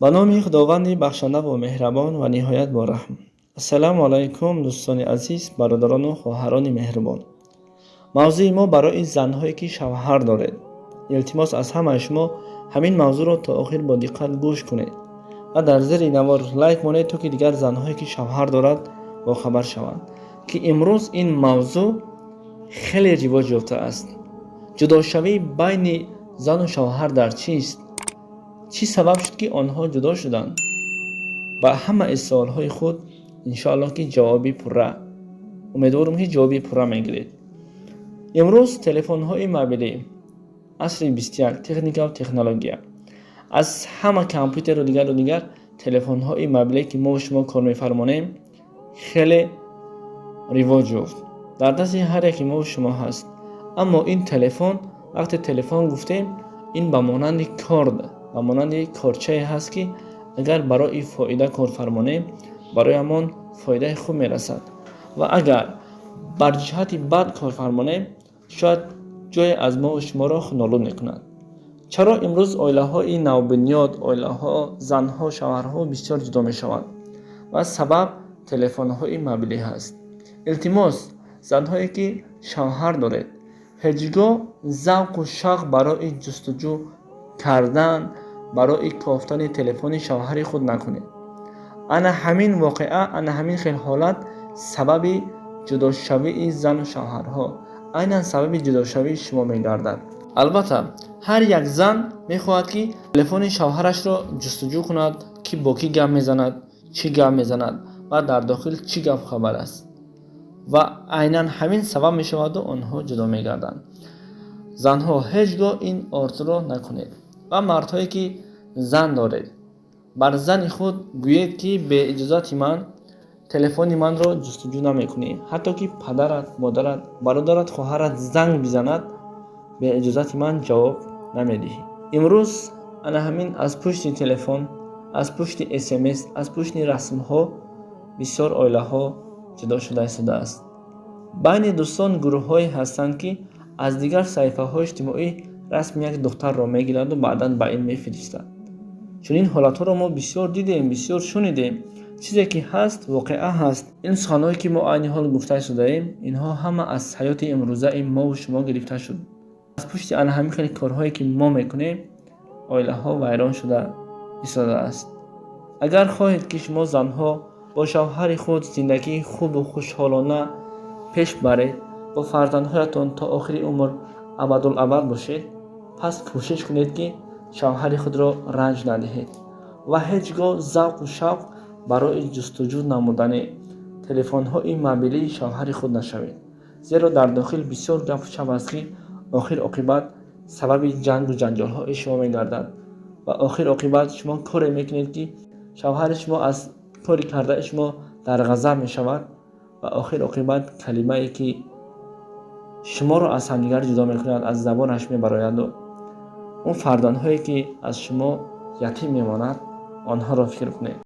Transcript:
Ба номи Худованди бахшандаву меҳрабон ва ниҳоят бораҳм. Ассалому алайкум, дӯстони азиз, бародарону хоҳарони меҳрубон. Мавзӯи мо барои занҳое, ки шавҳар доред. Илтимос аз ҳамаи шумо, ҳамин мавзӯъро то охир бо диққат гӯш кунед ва дар зери навор лайк монед, то ки дигар занҳое, ки шавҳар дорад, бохабар шаванд, ки имрӯз ин мавзӯъ хеле ривоҷ ёфтааст. Ҷудошавӣ байни зану шавҳар дар чист? Чӣ сабаб шуд, ки онҳо ҷудо шуданд? Ба ҳамаи суолҳои худ, иншоаллоҳ, ки ҷавоби пурра, умедворам, ки ҷавоби пурра мегиред. Имрӯз телефонҳои мобилӣ, асри 21, техникаву технология, аз ҳама компютеру дигару дигар телефонҳои мобиле, ки мо шумо кор мефармонем, хеле ривоҷ ёфт, дар дасти ҳар яке мо шумо ҳаст. Аммо ин телефон, вақте телефон гуфтем, ин ба монанди корд, ба монанди корчае ҳаст, ки агар барои фоида кор фармонем, бароямон фоидаи хуб мерасад ва агар бар ҷиҳати бад кор фармонем, шояд ҷое аз мову шуморо хунолуд мекунад. Чаро имрӯз оилаҳои навбунёд, оилаҳо, занҳо, шавҳарҳо бисёр ҷудо мешаванд? Ва сабаб телефонҳои мобилӣ ҳаст. Илтимос, занҳое, ки шавҳар доред, ҳеҷ гоҳ завқу шавқ барои ҷустуҷӯ кардан, барои кофтани телефони шавҳари худ накунед. Ана ҳамин воқеа, ана ҳамин хел ҳолат сабаби ҷудошавии зану шавҳарҳо, айнан сабаби ҷудошавии шумо мегардад. Албатта, ҳар як зан мехоҳад, ки телефони шавҳарашро ҷустуҷӯ кунад, ки бо кӣ гап мезанад, чӣ гап мезанад ва дар дохил чӣ гапу хабар аст. Ва айнан ҳамин сабаб мешаваду онҳо ҷудо мегарданд. Занҳо, ҳеҷ гоҳ ин орзуро накунед. Ва мардҳое, ки зан доред, бар зани худ гӯед, ки беиҷозати ман телефони манро ҷустуҷӯ намекунӣ. Ҳатто ки падарат, модарат, бародарат, хоҳарат занг бизанад, беиҷозати ман ҷавоб намедиҳӣ. Имрӯз ана ҳамин аз пушти телефон, аз пушти СМС, аз пушти расмҳо бисёр оилаҳо ҷудо шуда истодааст. Байни дӯстон гурӯҳҳое ҳастанд, ки аз дигар саҳифаҳои иҷтимоӣ расми як духтарро мегираду баъдан ба ин мефиристад. Чунин ҳолатҳоро мо бисёр дидем, бисёр шунидем. Чизе ки ҳаст, воқеа ҳаст. Ин суханҳое, ки мо айни ҳол гуфта истодаем, инҳо ҳама аз ҳаёти имрӯзаи мову шумо гирифта шуд. Аз пушти ана ҳамин хели корҳое, ки мо мекунем, оилаҳо вайрон шуда истодааст. Агар хоҳед, ки шумо занҳо бо шавҳари худ зиндагии хубу хушҳолона пеш баред, бо фарзандҳоятон то охири умр абадулабад бошед, пас кӯшиш кунед, ки шавҳари худро ранҷ надиҳед ва ҳеҷ гоҳ завқу шавқ барои ҷустуҷӯ намудани телефонҳои мобилии шавҳари худ нашавед, зеро дар дохил бисёр гапу чап аст, ки охир оқибат сабаби ҷангу ҷанҷолҳои шумо мегардад. Ва охир оқибат шумо коре мекунед, ки шавҳари шумо аз кори кардаи шумо дар ғазаб мешавад ва охир оқибат калимае, ки шуморо аз ҳамдигар ҷудо мекунад, аз забонаш мебарояду он фарзандҳое, ки аз шумо ятим мемонад, онҳоро фикр кунед.